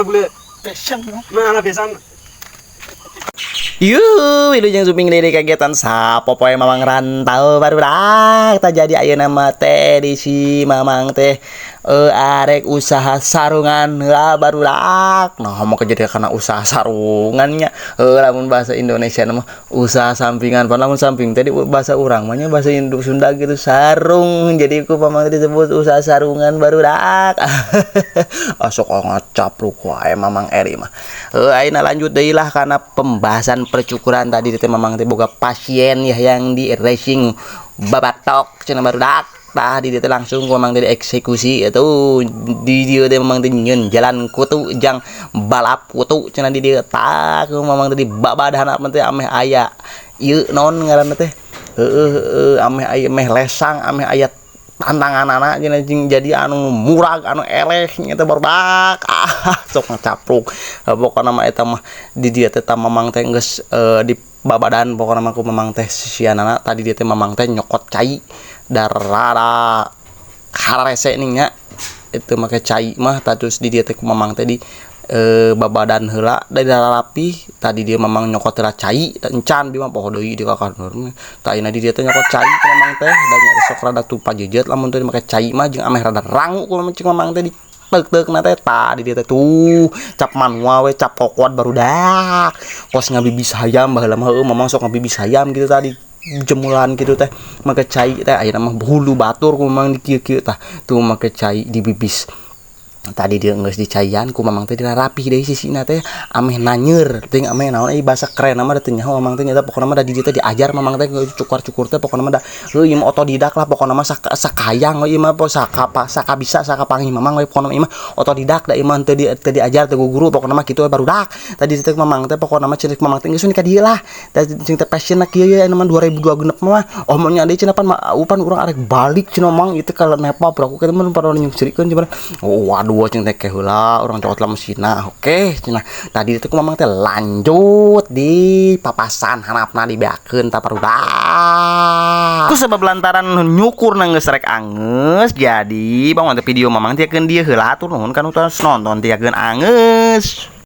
Bule. Besan. Mana besan? Yuh, wilujeng sumping deui kegiatan sapopoe Mamang rantau, barudak. Tah, jadi ayeuna mah teh di si Mamang teh arek usaha sarungan lah, barudak. Nah, mau jadi karena usaha sarungannya, lamun bahasa Indonesia mah usaha sampingan pan, lamun samping tadi bahasa urang mah nya bahasa Indo Sunda gitu, sarung. Jadi ku Mamang teh disebut usaha sarungan, barudak. Asok ngacapruk wae Mamang Eri mah. Ayeuna lanjut deui lah karena pembahasan percukuran tadi teh Mamang teh boga pasien ya yang di racing babatok cenah, barudak. Tah, di dieu teh langsung ku Mamang teh dieksekusi itu. Di dieu teh Mamang teh nyieun jalan kutu jang balap kutu cenah di dieu. Tah, ku Mamang teh dibabadahan teh ameh aya ieu naon ngaranna teh, heueuh heueuh, ameh aya meh lesang, ameh aya tantanganana cenah jeung jadi anu murag, anu eleh nya teh, barudak. Ah, sok ngacapruk. Pokona mah eta mah di dieu teh tah Mamang teh geus di babadan. Pokona mah ku Mamang teh sisianana tadi dieu teh Mamang teh nyokot cai da rada hararese ning nya itu make cai mah. Tah, terus di dieu teh ku Mamang teh di babadan heula da rapih. Tadi dia Mamang nyokot heula cai encan bi mah poho deui di kakak. Tah, ayeuna di dieu teh nyokot cai ku Mamang teh da nya sok rada tupajejet lamun teu make cai mah, jeung ameh rada rangu ku cing Mamang teh di teuk-teukna teh. Tah, di dieu teh tuh cap manual we, cap kokot, barudak, kos ngabibis hayam baheula mah. Heueuh, Mamang sok ngabibis hayam gitu tadi jemuran gitu teh make cai teh. Ayeuna mah hulu batur ku Mamang di kieu-kieu. Tah, tuh make cai dibibis. Tadi dia geus dicaian ku Mamang teh dirarapih deui sisina teh ameh nanyeur teuing, ameh naon euy, bahasa keren mah da teu nyaho Mamang teh nya. Pokona mah da di dieu teh diajar Mamang teh cukur-cukur teh. Pokona mah da heueuh ieu mah otodidak lah. Pokona mah sakayang we ieu mah, saka sakabisa sakapanggih Mamang we. Pokona ieu mah otodidak da ieu mah teu diajar teu guru, pokona mah kitu we, barudak. Tadi teh Mamang teh pokona mah ceuk Mamang teh geus ka dieu lah da cing teh passion kieu ye mah 2026 mah. Oh, mun nya deui cenah pan upan urang arek balik cenah Mang itu kalau Nepal bro kitu mah pada nyungserikeun cenah. Oh, waduh, cing teh heula urang cokot lah mesinna. Oke cenah. Tadi itu ku Mamang teh lanjut di papasan hanapna dibeakeun tah, barudak. Ku sebab lantaran nyukur nang geus rek angeus, jadi bang video Mamang tiakeun dieu heula. Hatur nuhun kanu tos nonton tiakeun angeus.